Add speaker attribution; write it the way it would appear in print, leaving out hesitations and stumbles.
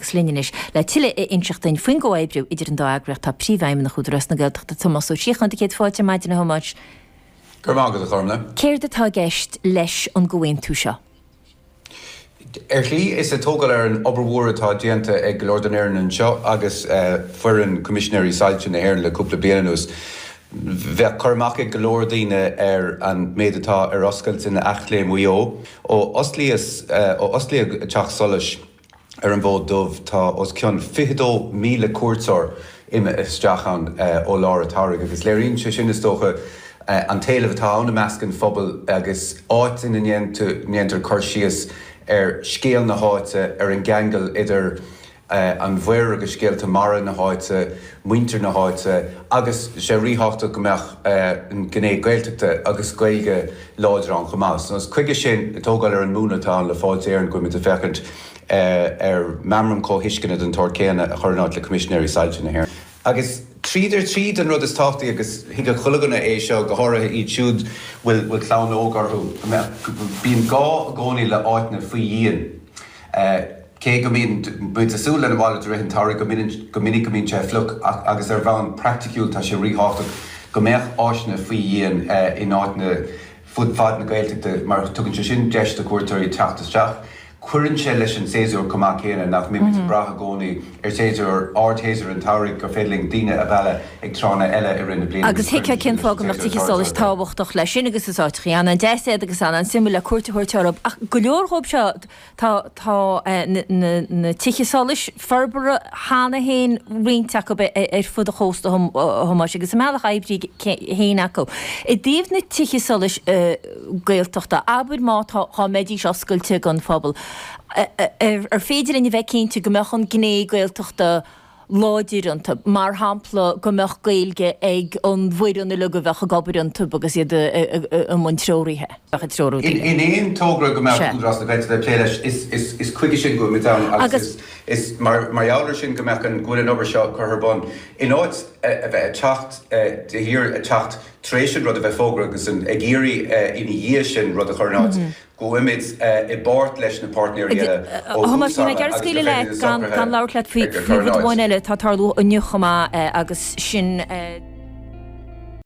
Speaker 1: Agus linn anois le tuilleadh a inseacht duinn faoin gcomhoibriú idir an dá eagraíocht tá Príomhfheidhmeannach Údarás na Gaeltachta, Tomás Ó Síocháin. Do chéad fáilte ar maidin, a Thomáis.
Speaker 2: Go raibh maith agat, a Ghormfhlaith.
Speaker 1: Céard atá i gceist leis an gcomhaontú seo?
Speaker 2: Ar shlí, is ag tógáil ar an obair mhór atá déanta ag go leor den fhoireann anseo agus foireann Coimisinéirí Soilse na hÉireann le cúpla bliain anuas. Bheadh cur amach ag go leor daoine ar an méid atá ar oscailt in Eachléim Mhaigh Eo. Ó osclaíodh Teach Solais ar an bhFód Dubh, tá os cionn 22,000 cuairteoir imithe isteach ann ó lár an tsamhraidh agus léiríonn sé sin, is dócha, an t-éileamh atá ann i measc an phobail agus áit ina ndéantar cur síos ar scéal na háite, ar an gceangal idir an mhuir agus scéalta mara na háite, muintir na háite agus sé ríthábhachtach go mbeadh an ghné Gaeltachta agus Gaeilge láidir ann chomh maith. So is chuige sin, ag tógáil ar an múnla atá ann le Fáilte Éireann, go bhfuilimid ag féachaint ar meamram comhthuisceana den tsórt céanna a chur in áit le Coimisinéirí Soilse na hÉireann. Agus tríd ar tríd an rud is tábhachtaí, agus thuigfeadh chuile dhuine é seo, go háirithe iad siúd bhfuil clann óg orthu, go mbeadh, bíonn gá i gcónaí le áiteanna faoi dhíon. Cé go mbíonn muid ag súil lena mhalairt i rith an tsamhraidh, go minic go mbíonn sé fliuch agus ar bhonn praiticiúil tá sé ríthábhachtach go mbeadh áiseanna faoi dhíon in áiteanna fud fad na Gaeltachta mar tugann sé sin deis do chuairteoirí teacht isteach. Cuireann sé leis an séasúr chomh maith céanna, nach mbímid ag brath i gcónaí ar shéasúr, ardshéasúr an tsamhraidh, gur féidir linn daoine a mhealladh ag tráthanna eile i rith na bliana
Speaker 1: agus
Speaker 2: agus
Speaker 1: thuigfeá
Speaker 2: cuireann sé
Speaker 1: cén
Speaker 2: sin leis
Speaker 1: fáth go
Speaker 2: an
Speaker 1: mbeadh
Speaker 2: séasúr
Speaker 1: tithe solais
Speaker 2: turasóireachta.
Speaker 1: tábhachtach leis sin agus is áiteachaí an-deas iad agus an-suimiúil le cuairt a thabhairt orthu ach go leor dhóibh seo Tá tá na tithe solais forbartha cheana féin, roinnt acu ar fud an chósta, a Thomáis, agus a mbealach oibre féin acu. I dtaobh na tithe solais Gaeltachta, abair má tá, dhá mbeidís oscailte don phobal, ar féidir linn a bheith cinnte go mbeadh an gné Gaeltachta láidir iontu, mar shampla go mbeadh Gaeilge ag an bhfoireann uilig a bheadh ag obair iontu agus iad i mbun treoraithe, bheadh ag treorú
Speaker 2: daoine. In aon togra go mbeadh Údarás na Gaeltachta ag plé leis, is chuige sin go bhfuilimid ann agus is mar gheall air sin go mbeadh an, go bhfuil an obair seo curtha ar bun. In áit a bheith ag teacht de shíor, ag teacht tar éis an rud a bheith fógartha agus ag iarraidh ina dhiaidh sin rud a chur in áit, go bhfuilimid i bpáirt leis na páirtnéirí eile ó
Speaker 1: A Thomáis,
Speaker 2: thús
Speaker 1: níl mé
Speaker 2: ama
Speaker 1: ag iarraidh
Speaker 2: agus gur
Speaker 1: scaoileadh
Speaker 2: féidir
Speaker 1: leat
Speaker 2: na
Speaker 1: gan
Speaker 2: socruithe
Speaker 1: labhairt leat faoi
Speaker 2: a chur in
Speaker 1: rud
Speaker 2: áit.
Speaker 1: amháin eile atá ag tarlú inniu chomh maith agus sin.